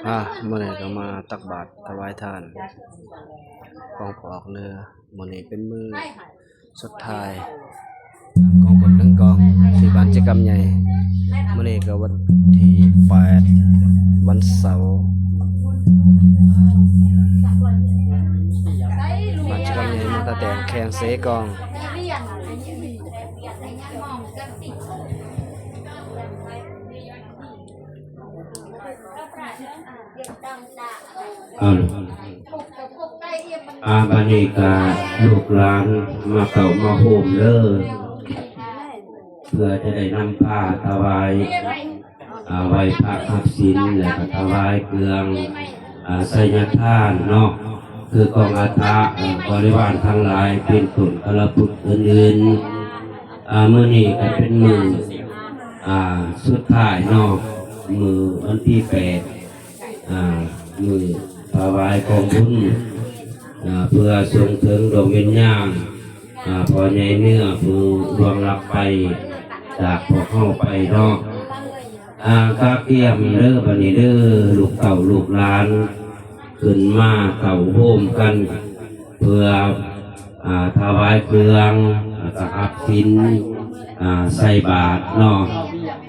ອ່າ ມື້ນີ້ກໍມາຕັກບາດຖວາຍທານກອງພະອອກເໜືອ. ມື້ນີ້ເປັນມື້ສຸດທ້າຍຂອງບຸນຕັ້ງກອງທີ່ບ້ານເຈກຳໃຫຍ່. ມື້ນີ້ກໍວັນທີແປດ ວັນເສົາ ບ້ານເຈກຳໃຫຍ່ມາຕະແຕງແຂ່ງເຊກອງ. ເອີ ອ່າ ບາດນີ້ກະລູກຫຼານມາເຂົ້າມາໂຮມເດີ ເພື່ອຈະໄດ້ນຳພາຖວາຍ ອ່າ ໄຫວ້ພະຮັບສິນ ແລະກະຖວາຍເຄື່ອງ ອ່າ ໄຊຍະທານເນາະ ຄືກອງອັດຖະ ເອີ ບໍລິວານທັງຫຼາຍ ເປັນຕົ້ນຄະລະພຶກອື່ນໆ. ອ່າ ມື້ນີ້ກໍເປັນມື້ ອ່າ ສຸດທ້າຍເນາະ ມື້ວັນທີແປດ ອ່າ ມື້ຖວາຍກອງບຸນ ອ່າ ເພື່ອສົ່ງເຖິງດວງວິນຍານ ອ່າ ພໍ່ໃຫຍ່ເໜືອຜູ້ລ່ວງລັບໄປຈາກພວກເຮົາໄປເນາະ. ອ່າ ກະກຽມເດີ ບາດນີ້ເດີ ລູກເຕົ້າລູກຫຼານ ຂຶ້ນມາເຕົ້າໂຮມກັນ ເພື່ອ ອ່າ ຖວາຍເຄື່ອງ ອ່າ ສະຫັບສິນ ອ່າ ໃສ່ບາດເນາະ.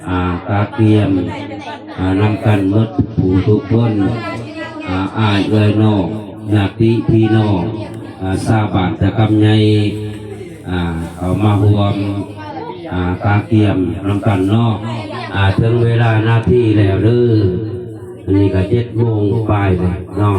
ອ່າ ກະກຽມ ອ່າ ນຳກັນໝົດທຸກຜູ້ທຸກຄົນ ອ່າ ອ້າຍເອື້ອຍນ້ອງ ຍາດຕິພີ່ນ້ອງ ອ່າ ຊາວບ້ານຕະກຳໃຫຍ່ ອ່າ ເຂົ້າມາຮ່ວມ ອ່າ ກະກຽມນຳກັນເນາະ. ອ່າ ເຖິງເວລານາທີແລ້ວເດີ ອັນນີ້ກໍເຈັດໂມງປາຍແລ້ວເນາະ.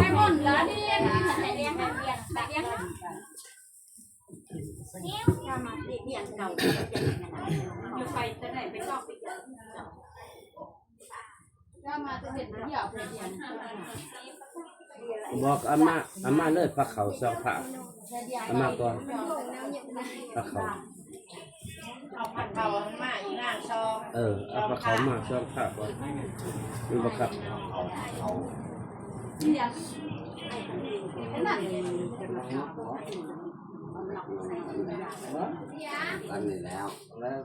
ບອກອາມາ ອາມາເລີຍ ພາເຂົ້າສອງພາ ອາມາກ່ອນ ພາເຂົ້າ ເອົາພາເຂົ້າມາອີກນະ ສອງ ເອີ ເອົາພາເຂົ້າມາສອງພາກ່ອນ ແມ່ນບໍ່ຄັບ? ອັນນີ້ແລ້ວ ແລ້ວ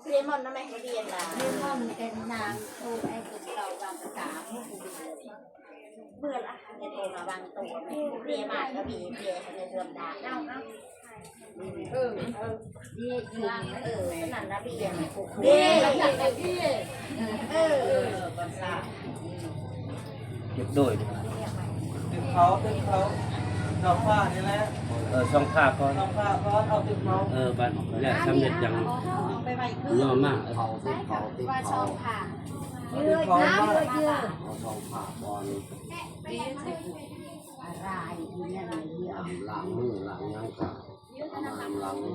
ເລມອນນະແມ່ນເລມອນ ເລມອນເປັນນາງໂທໄອ້ຄົນເກົ່າວາງກະຕາ ເມື່ອລະ ເລມອນມາວາງໂຕ ເລມານກໍມີເລໃນເຮືອນດາເນາະ. ເອີ ເອີ ເອີ ນັ້ນລະເບຍ ເບຍ ເອີ ເອີ ເກັບໂດຍ ຕຶກເຂົາ ຕຶກເຂົາ ສອງພານີ້ແຫຼະ ເອີ ສອງພາກ່ອນ ສອງພາກ່ອນ ເອົາຕຶກເຂົາ ເອີ ບັດແລ້ວສຳເລັດຈັ່ງ ເອົາໄປໄວ້ຄືນ ເອົາມາ ເອີ ເຂົາ ຕຶກເຂົາ ຕຶກເຂົາ ຕຶກເຂົາ ເອົາສອງພາກ່ອນ. ອາ ລ້າງມືລ້າງຫຍັງກະ ອາ ລ້າງມື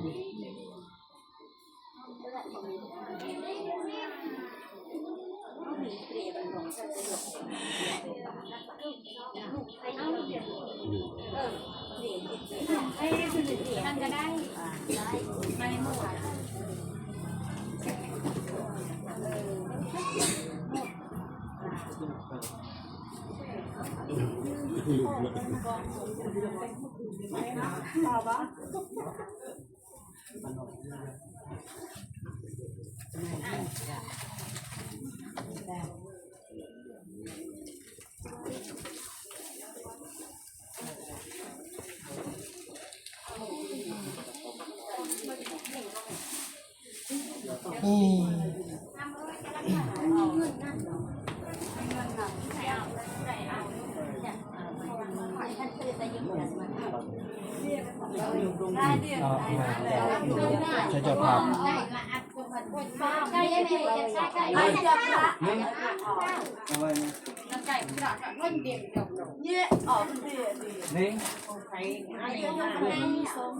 ໃຊ້ເຈົ້າພາບ ນີ້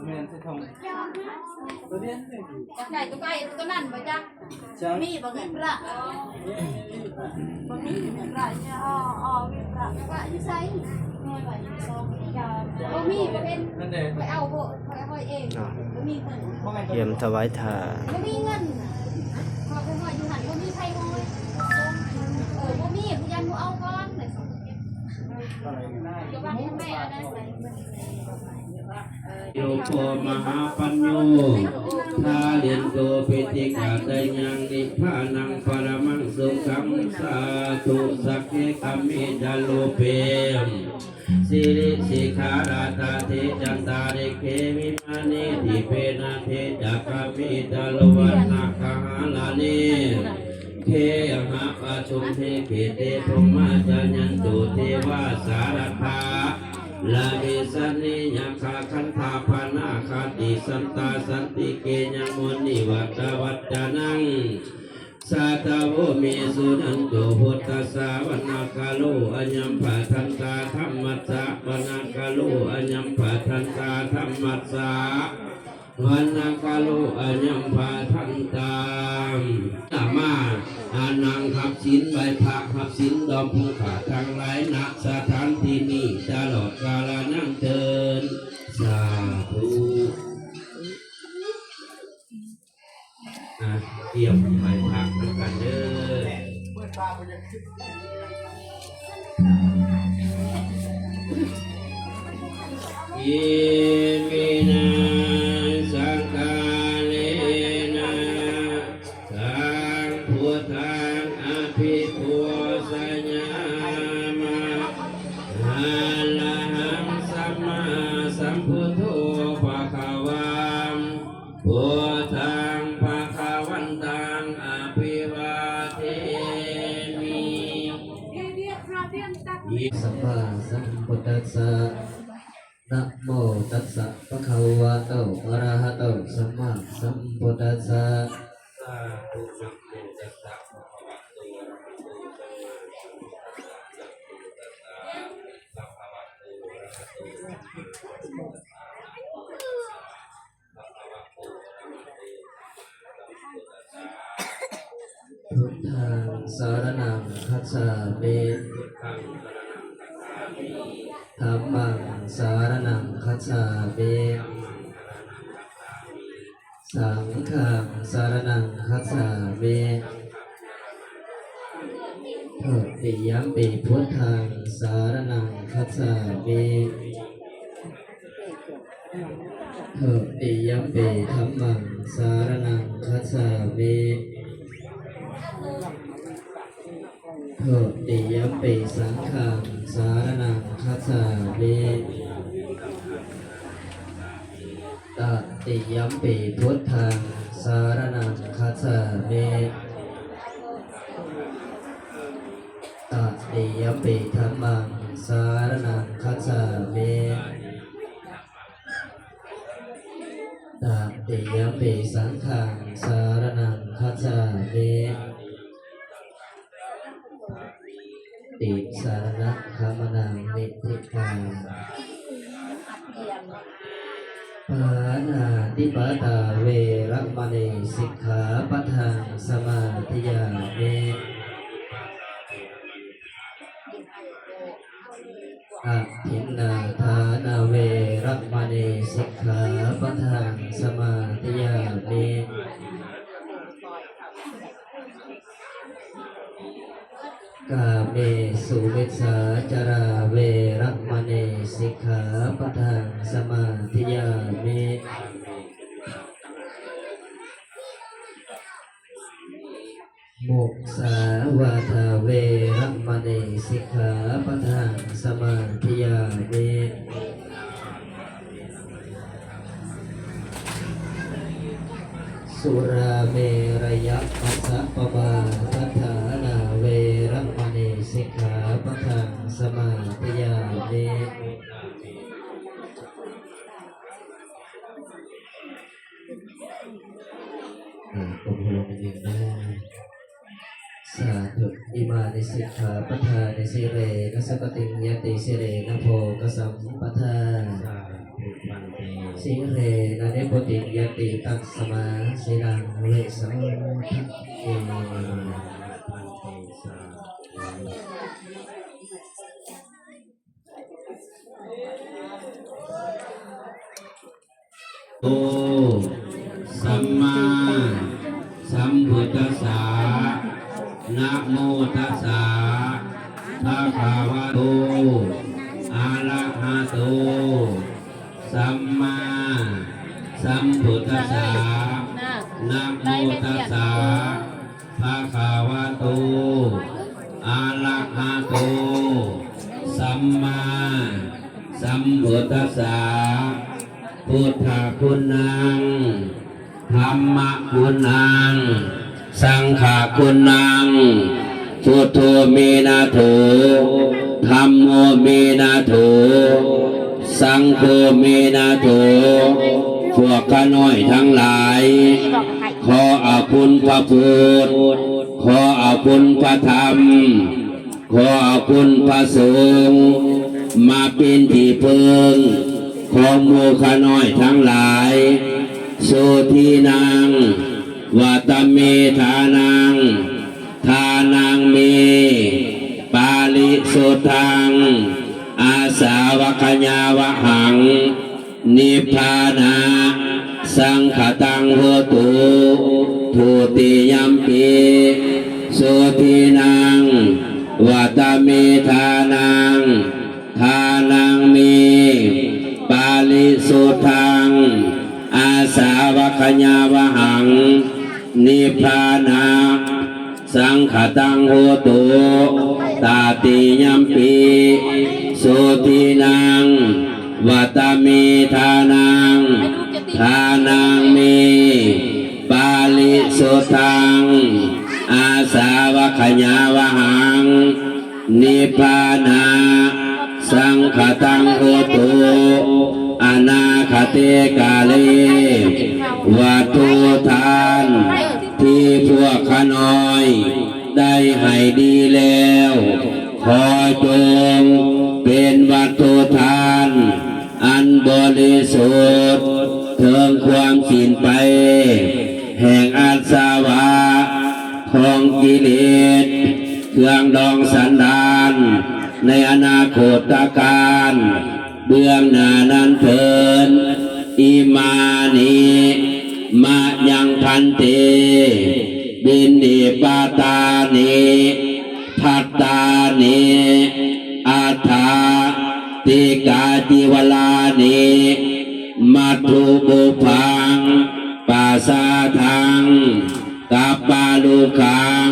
ແມ່ນໃສ່ຖົງ ຕົວນີ້ ຈັກໄດ້ຕົວໄກຕົວນັ້ນບໍ່ຈັກ ມີບໍ່ເງິນພະ? ບໍ່ມີ ພະຢູ່ໃສ? ບໍ່ມີ ບໍ່ເປັນ ຂ້ອຍເອົາ ຂ້ອຍເອົາເອງ ບໍ່ມີເພິ່ນ ກຽມຖວາຍທານ ບໍ່ມີເງິນ ຂ້ອຍໄປຮອດຢູ່ຫັ້ນ ບໍ່ມີໃຜຮ້ອຍ ເອີ ບໍ່ມີ ຜູ້ຍັນບໍ່ເອົາກ່ອນ ເອີ ຢູ່ບ້ານແມ່ອັນນັ້ນ ໂຍໂຄມະຫາປັນໂຍ ທາເລນໂຕ ປິຕິກາຕະຍັງ ນິບພານັງປະລະມັງສຸຂັງ ສາທຸ ສັກເກກະເມຈະລູເປ ສິລິສິຂາລາຕາເທ ຈັນຕາລິເກ ວິມານີ ດີເປນາເທ ຈັກກະເມຈະໂລ ວັນນະກະຫາລານີ ເຄຫະປະຊຸມເທ ເຂເຕ ພົມມະຈາຍັນຕຸ ເທວາສາລັດຖາ ລາເວສະເນ ຍັກຂະຄັນທາ ພະນາຄາຕິ ສັນຕາສັນຕິເກ ຍະມຸນີ ວັດຕະວັດຕະນັງ ສາທະໂວ ເມ ສຸນັນໂຕ ພຸດທັດສະ ວັນນະກາໂລ ອະຍັມພະທັນຕາ ທຳມັດສະ ວັນນະກາໂລ ອະຍັມພະທັນຕາ ທຳມັດສະ ວັນນະກາໂລ ອະຍັມພະທັນຕາ ມາ ອາ ນັ່ງຮັບສິນ ໄຫວ້ພະຮັບສິນ ດອມຜູ້ຂ້າທັງຫຼາຍ ນະ ສະຖານທີ່ນີ້ ຕະຫຼອດກາລະນານເທີນ ສາທຸ ອາ ກຽມໄຫວ້ພະນຳກັນເດີ. ອິເມນະ ສັກກາເລນະ ສັງພຸດທັງ ອະພິປູຊະຍາມະ ອະລະຫັງ ສຳມາສຳພຸດໂທ ພະຄະວາ ພຸດທັງ ພະຄະວັນຕັງ ອະພິວາເທມິ ສຳມາສຳພຸດທັດສະ ນະໂມຕັດສະ ພະຄະວະໂຕ ອະລະຫະໂຕ ສຳມາສຳພຸດທັດສະ ສາທຸ ນະໂມຕັດສະ ພະຄະວະໂຕ ອະລະຫະໂຕ ສຳມາສຳພຸດທັດສະ ນະໂມຕັດສະ ພະຄະວະໂຕ ອະລະຫະໂຕ ສຳມາສຳພຸດທັດສະ ພະຄະວະໂຕ ອະລະຫະໂຕ ສຳມາສຳພຸດທັດສະ ພຸດທັງ ສະຣະນັງ ຄັດສາມິ ທຳມັງ ສະຣະນັງ ຄັດສາມິ ສັງຄັງ ສະຣະນັງ ຄັດສາມິ ທຸຕິຍຳປີ ພຸດທັງ ສະຣະນັງ ຄັດສາມິ ທຸຕິຍຳປີ ທຳມັງ ສະຣະນັງ ຄັດສາມິ ທຸຕິຍຳປີ ສັງຄັງ ສະຣະນັງ ຄັດສາມິ ຕະຕິຍຳປີ ພຸດທັງ ສະຣະນັງ ຄັດສາມິ ຕະຕິຍຳປີ ທຳມັງ ສະຣະນັງ ຄັດສາມິ ຕະຕິຍຳປີ ສັງຄັງ ສະຣະນັງ ຄັດສາມິ ຕິສະຣະນະຄະມະນັງ ນິດທິຕັງ ປານາຕິປາຕາ ເວລະມະນີ ສິກຂາປະທັງ ສະມາທິຍາມິ ອະທິນນາທານາ ເວລະມະນີ ສິກຂາປະທັງ ສະມາທິຍາມິ ກາເມສຸມິດສາຈາລາ ເວລະມະນີ ສິກຂາປະທັງ ສະມາທິຍາມິ ມຸສາວາທາ ເວລະມະນີ ສິກຂາປະທັງ ສະມາທິຍາມິ ສຸລາເມລະຍະມັດສະປະມາທະຖານາ ເວລະມະນີ ສິກຂາປະທັງ ສະມາທິຍາມິ ອາ ກົມຫົວນິດໜຶ່ງເດີ. ສາທຸ ອິມານິສິກຂາປະທານິ ສິເລນະສຸກະຕິງ ຍະຕິ ສິເລນະໂພຄະສຳປະທາ ສາທຸພັນເຕ ສິເລນະນິບພຸຕິງ ຍະຕິ ຕັດສະມາ ສີລັງວິໂສທິ ເອ ພັນເຕ ສາ ນະໂມຕັດສະ ພະຄະວະໂຕ ອະລະຫະໂຕ ສຳມາສຳພຸດທັດສະ ນະໂມຕັດສະ ພະຄະວະໂຕ ອະລະຫະໂຕ ສຳມາສຳພຸດທັດສະ ພຸດທະຄຸນນັງ ທຳມະຄຸນນັງ ສັງຂະຄຸນນັງ ພຸດໂທເມນາໂຖ ທຳໂມເມນາໂຖ ສັງໂຄເມນາໂຖ ພວກຂ້ານ້ອຍທັງຫຼາຍ ຂໍເອົາຄຸນພະພຸດ ຂໍເອົາຄຸນພະທຳ ຂໍເອົາຄຸນພະສົງ ມາເປັນທີ່ເພິ່ງຂອງໝູ່ຂ້ານ້ອຍທັງຫຼາຍ ໂສທິນັງ ວະຕະເມ ທານັງ ທານັງເມ ປາລິສຸດທັງ ອາສາວະຂະຍາວະຫັງ ນິບພານະ ສັງຄະຕັງ ໂຫຕຸ ທຸຕິຍຳປິ ໂສທິນັງ ວະຕະເມ ທານັງ ທານັງເມ ປາລິສຸດທັງ ອາສາວະຂະຍາວະຫັງ ນິບພານະ ສັງຄະຕັງ ໂຫຕຸ ຕະຕິຍຳປິ ໂສທິນັງ ວະຕະເມ ທານັງ ທານັງເມ ປາລິສຸດທັງ ອາສາວະຂະຍາວະຫັງ ນິບພານະ ສັງຄະຕັງ ໂຫຕຸ ອະນາຄະເຕ ກາເລ ວັດຖຸທານ ທີ່ພວກຂ້ານ້ອຍໄດ້ໃຫ້ດີແລ້ວ ຂໍຈົ່ງເປັນວັດຖຸທານ ອັນບໍລິສຸດ ເຖິງຄວາມສິ້ນໄປ ແຫ່ງອາສະວະ ຂອງກິເລດ ເຄື່ອງດອງສັນດານ ໃນອະນາຄົດຕະການ ເບື້ອງໜ້ານັ້ນເທີນ ອິມານິ ມະຍັງ ພັນເຕ ບິນນິບາຕານິ ພັດຕານິ ອັດຖາ ຕິກາ ຈີວະລານິ ມັດຖຸ ບຸບພັງ ປາສາທັງ ກັບປາລຸຄັງ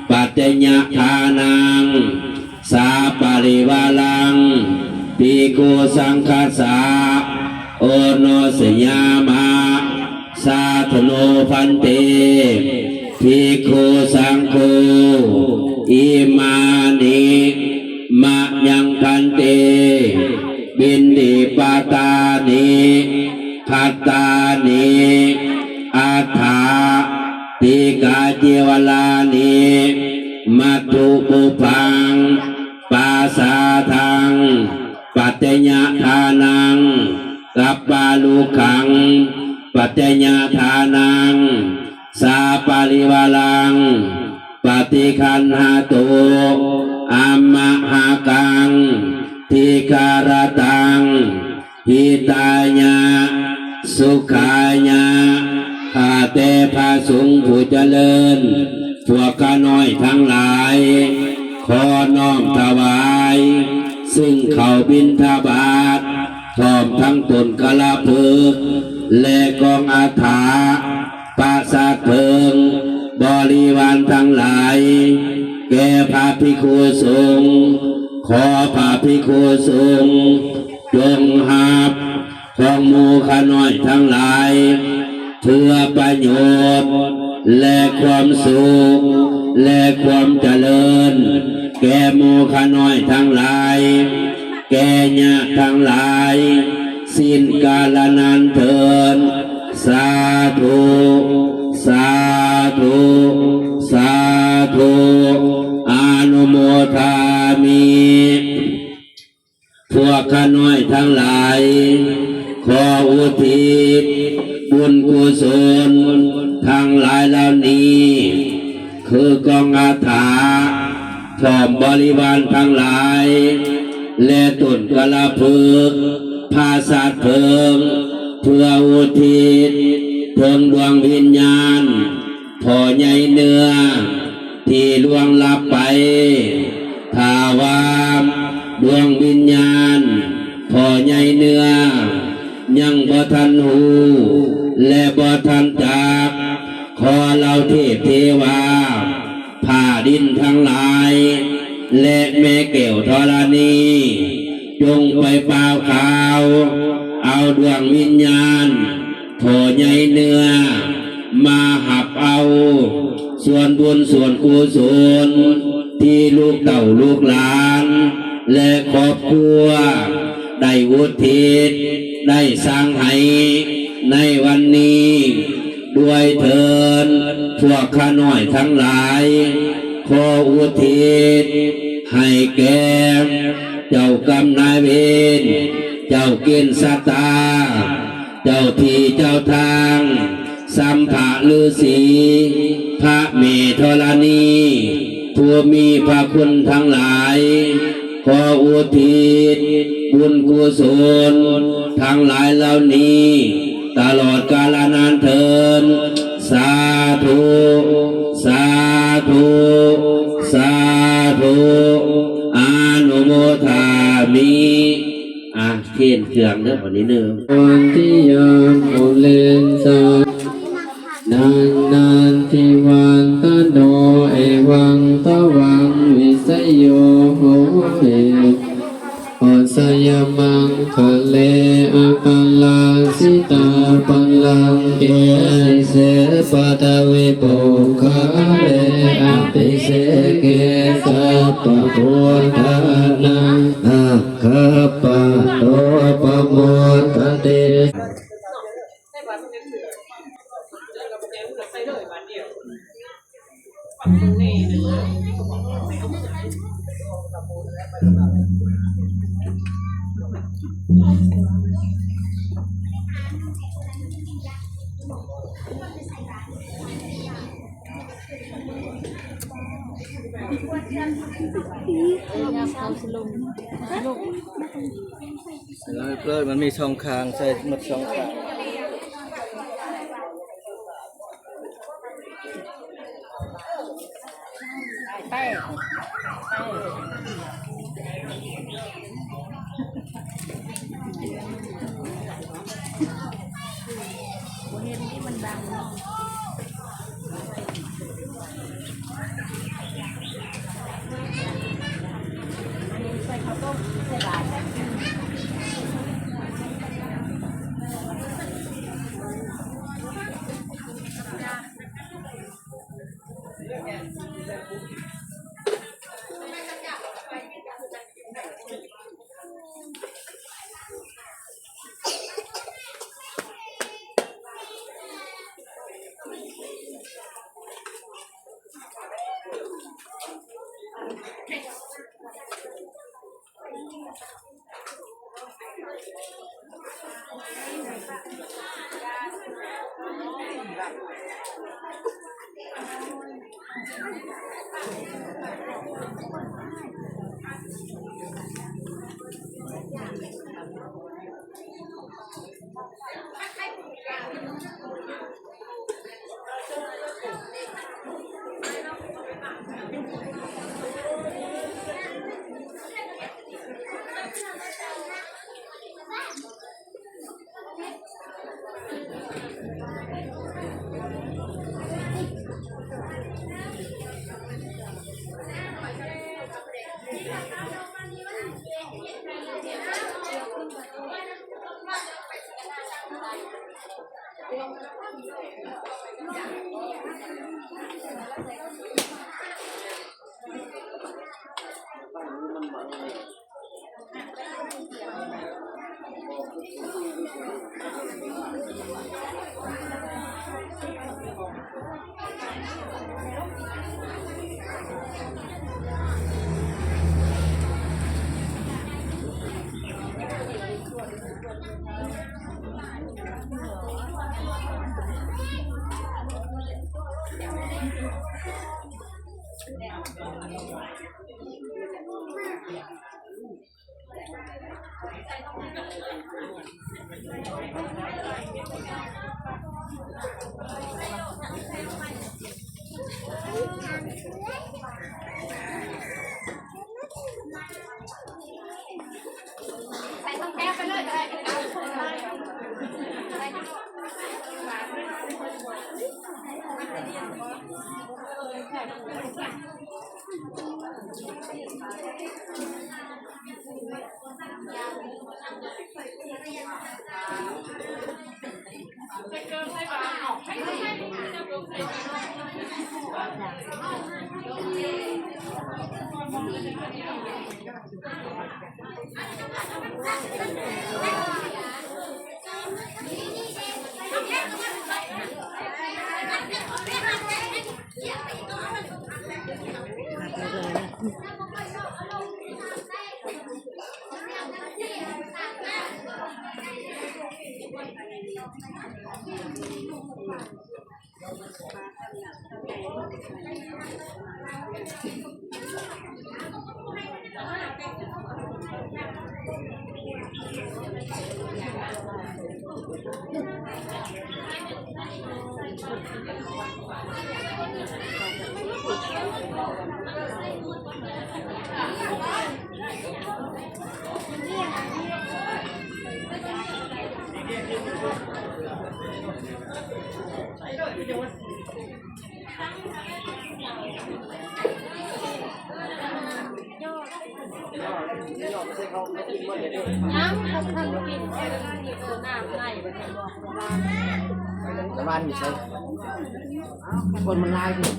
ປັດຈະຍະທານັງ ສາປະລິວາລັງ ພິກຂຸສັງຄະສະ ໂອໂນສະຍາມະ ສາທຸໂນ ພັນເຕ ພິກຂຸສັງໂຄ ອິມານິ ມະຍັງ ພັນເຕ ບິນນິບາຕານິ ພັດຕານິ ອັດຖາ ຕິກາ ຈີວະລານິ ມັດຖຸ ບຸບພັງ ປາສາທັງ ປັດຈະຍະທານັງ ກັບປາລຸຄັງ ປັດຈະຍະທານັງ ສາປະລິວາລັງ ປະຕິຄັນຫະຕຸ ອຳມະຫະກັງ ທິກາລະຕັງ ຫິຕາຍະ ສຸຂາຍະ ຂ້າແຕ່ພະສົງຜູ້ຈະເລີນ ພວກຂ້ານ້ອຍທັງຫຼາຍ ຂໍນ້ອມຖວາຍ ຊຶ່ງເຂົ້າບິນທະບາດ ພ້ອມທັງຕົ້ນກະລະພຶກ ແລະ ກອງອາຖາ ປະສາດເຜິ້ງ ບໍລິວານທັງຫຼາຍ ແກ່ພະພິກຂຸສົງ ຂໍພະພິກຂຸສົງ ຈົ່ງຮັບຂອງໝູ່ຂ້ານ້ອຍທັງຫຼາຍ ເພື່ອປະໂຫຍດ ແລະ ຄວາມສຸກ ແລະ ຄວາມຈະເລີນ ແກ່ໝູ່ຂ້ານ້ອຍທັງຫຼາຍ ແກ່ຍາດທັງຫຼາຍ ສິ້ນກາລະນານເທີນ. ສາທຸ ສາທຸ ສາທຸ ອະນຸໂມທາມິ. ພວກຂ້ານ້ອຍທັງຫຼາຍ ຂໍອຸທິດບຸນກຸສົນທັງຫຼາຍເຫຼົ່ານີ້ ຄືກອງອາຖາ ພ້ອມບໍລິວານທັງຫຼາຍ ແລະ ຕົ້ນກະລະພຶກ ພາສາດເຜິ້ງ ເພື່ອອຸທິດເຖິງດວງວິນຍານ ພໍ່ໃຫຍ່ເນື້ອ ທີ່ລ່ວງລັບໄປ, ຖ້າວ່າດວງວິນຍານພໍ່ໃຫຍ່ເນື້ອຍັງບໍ່ທັນຮູ້ ແລະ ບໍ່ທັນຈັກ, ຂໍເຫຼົ່າເທບເທວາ ຟ້າດິນທັງຫຼາຍ ແລະ ແມ່ແກ້ວທໍລະນີ ຈົ່ງໄປປ່າວຂ່າວເອົາດວງວິນຍານພໍ່ໃຫຍ່ເນື້ອມາຮັບເອົາສ່ວນບຸນສ່ວນກຸສົນ ທີ່ລູກເຕົ້າລູກຫຼານ ແລະ ຄອບຄົວໄດ້ອຸທິດໄດ້ສ້າງໃຫ້ໃນວັນນີ້ ດ້ວຍເທີນພວກຂ້ານ້ອຍທັງຫຼາຍ ຂໍອຸທິດໃຫ້ແກ່ເຈົ້າກຳນາຍເວນ ເຈົ້າເກນຊະຕາ ເຈົ້າທີ່ເຈົ້າທາງ ສ່ຳພະລືສີ ພະແມ່ທໍລະນີ ຜູ້ມີພະຄຸນທັງຫຼາຍ ຂໍອຸທິດບຸນກຸສົນທັງຫຼາຍເຫຼົ່ານີ້ ຕະຫຼອດກາລະນານເທີນ. ສາທຸ ສາທຸ ສາທຸ ອະນຸໂມທາມິ. ອ່ະ ເຄນເຄື່ອງເດີ ບັດນີ້ເດີ. ວັນຕິຍາມຸເລນຈາ ນັນນັນທິວັນຕະໂນ ເອວັງຕະວັງວິສະໂຍ ໂຫ ເອ ໂອຊະຍະມັງຄະເລ ອະພະລາຊິຕາພະລັງ ເກ ເສ ປະທະວິປຸກຄະເລ ອະພິເສເກ ສັບພະພຸດທານັງ ອາຄັບປະໂຕ ປະໂມດທະຕິ. ເລີຍ ມັນມີສອງຂ້າງ ໃສ່ໝົດສອງຂ້າງ. ยัง เขาทำกิน น้ำไหล น้ำมันอยู่ใช่ คนมันหลายอยู่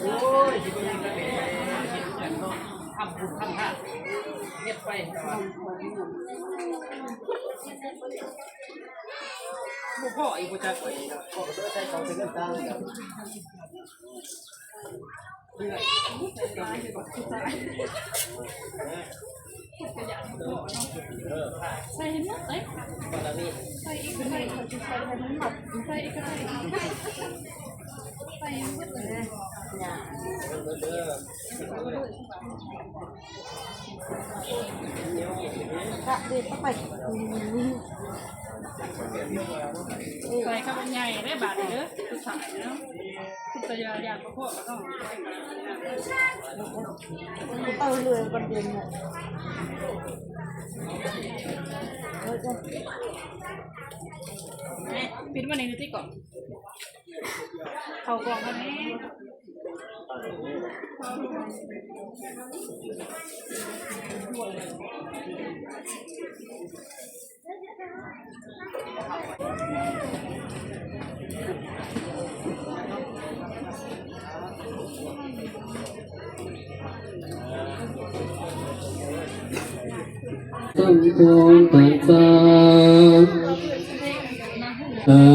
โอ้ย สิบ่มีกระแสเนาะ ทำบุญทำทาน เฮ็ดไป บ่พออีกบ่จัก ใส่เขาเป็นเรื่องต่าง ใส่ให้หมดเลย ใส่อีก ใส่อีก ใส่อีก ใส่หมดเลย ใส่เข้าไปใหญ่ได้บาดนี้เด้อ ผู้ชายเนาะ ผู้ชายอยากประกอบก็ต้อง เอาเลยวันเดียวเนี่ย ปิดวันนี้ติก่อน เข้ากล่องกันแน่ สัมพุทธัสสะ สา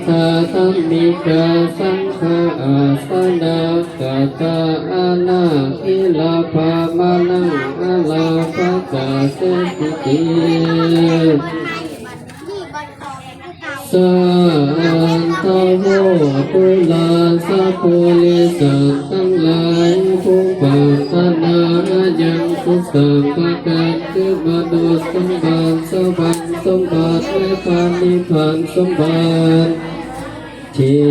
ธาธรรมิกา สังฆาอาสนะกะตา อานาคิลาภามานัง อาลาภะกาเสติติ สันทโว ปุราสะ ปุริสันตังหลาย ผู้ปรารถนายังสุขสามประการ คือมนุษย์สมบัติ สวรรค์สมบัติ และพระนิพพานสมบัติ ที่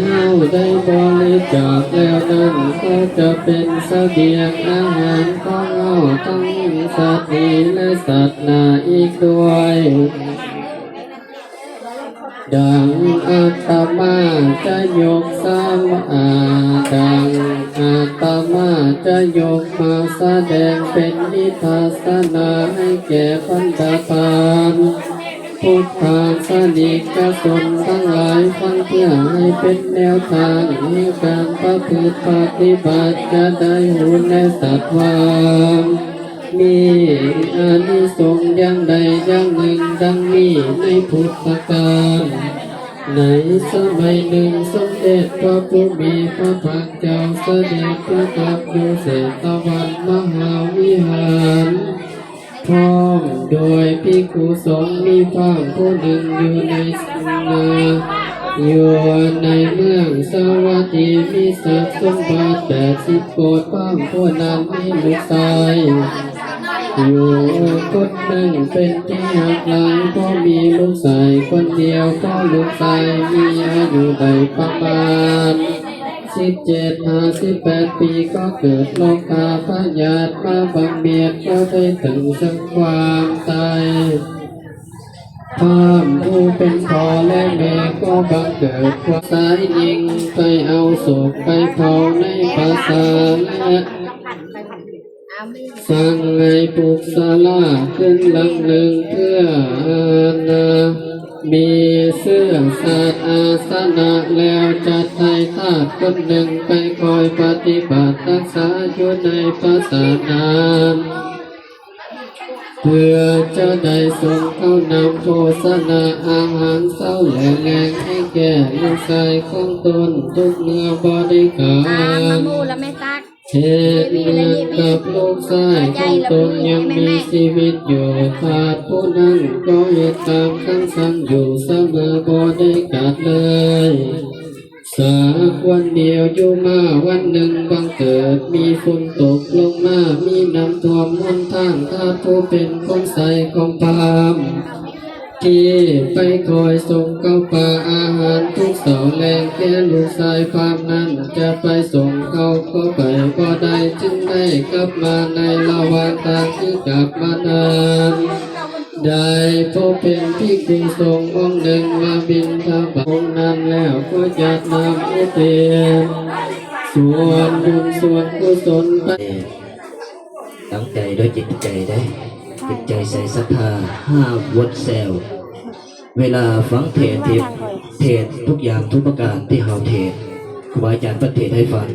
เฮาได้บริจาคแล้วนั้น ก็จะเป็นเสบียงอาหารของเฮาทั้งสัตว์ดีและสัตว์นาอีกด้วย ดังอาตมาจะยกสาม อา ดังอาตมาจะยกมาแสดงเป็นนิทัศนาให้แก่บรรดาท่านพุทธศาสนิกชนทั้งหลายฟัง เพื่อให้เป็นแนวทางในการประพฤติปฏิบัติ จะได้รู้ในสัตว์ว่า มีอานิสงส์อย่างใดอย่างหนึ่งดังนี้ในพุทธกาล ໃນສະໄໝໜຶ່ງ ສົມເດັດພະຜູ້ມີພະພາກເຈົ້າສະເດັດປະທັບຢູ່ເຊຕະວັນມະຫາວິຫານ ພ້ອມດ້ວຍພິກຂຸສົງ ມີພາມຜູ້ໜຶ່ງຢູ່ໃນ ຢູ່ໃນເມືອງສາວັດຖີ ມີຊັບສົມບັດແປດສິບໂກດ. ພາມຜູ້ນັ້ນມີລູກຊາຍ ຢູ່ຄົນໜຶ່ງເປັນທີ່ຮັກຫຼາຍ ເພາະມີລູກຊາຍຄົນດຽວ ເພາະລູກຊາຍມີອາຍຸໄດ້ປະມານສິບເຈັດຫາສິບແປດປີ ກໍເກີດໂລຄາພະຍາດມາບັງບຽດ ກໍໄດ້ຖືກສັງຄວາມຕາຍ. ພາມຜູ້ເປັນພໍ່ແລະແມ່ກໍບັງເກີດຄວາມຊາຍຍິງໄປເອົາສົບໄປເຜົາໃນປ່າຊ້າ ແລະ ສັ່ງໃຫ້ປຸກສາລາຂຶ້ນຫຼັງໜຶ່ງເພື່ອນະ ມີເຊື້ອຊາດອາສະນະ ແລ້ວຈັດໃຫ້ທາດຄົນໜຶ່ງໄປຄອຍປະຕິບັດຮັກສາຢູ່ໃນປາສາດນັ້ນ ເພື່ອຈະໄດ້ສົ່ງເຂົ້ານ້ຳໂພຊະນະອາຫານເຊົ້າ ແລະ ແລງໃຫ້ແກ່ລູກຊາຍຂອງຕົນທຸກເມື່ອບໍ່ໄດ້ການ. ຕາມມາໝູ່ລະແມ່ຕັກ ເຮັດເໝືອນກັບລູກຊາຍຂອງຕົນຍັງມີຊີວິດຢູ່ ທາດຜູ້ນັ້ນກໍເຮັດຕາມຄຳສັ່ງຢູ່ສະເໝີບໍ່ໄດ້ຂາດເລີຍ. ສັກວັນດຽວຢູ່ມາວັນໜຶ່ງບັງເກີດມີຝົນຕົກລົງມາ ມີນ້ຳຖ້ວມຫົນທາງ ທາດຜູ້ເປັນຄົນໃຊ້ຂອງພາມ ທີ່ໄປຄອຍສົ່ງເຂົ້າປາອາຫານທຸກເຊົ້າແລງແກ່ລູກຊາຍພາມນັ້ນ ຈະໄປສົ່ງເຂົ້າກໍໄປບໍ່ໄດ້ ຈຶ່ງໄດ້ກັບມາໃນລະຫວ່າງທາງທີ່ກັບມານັ້ນ ໄດ້ພົບເຫັນພິກຂຸສົງອົງໜຶ່ງມາບິນທະບາດ ອົງນັ້ນແລ້ວກໍຈັດນ້ຳອຸທິດສ່ວນບຸນສ່ວນກຸສົນໄປ. ຕັ້ງໃຈດ້ວຍຈິດໃຈເດ້ ຈິດໃຈໃສສັດທາ ຫ້າມວົນແຊວ ເວລາຟັງເທດ ເທດທຸກຢ່າງທຸກປະການທີ່ເຮົາເທດ ຄູບາອາຈານເພິ່ນເທດໃຫ້ຟັງ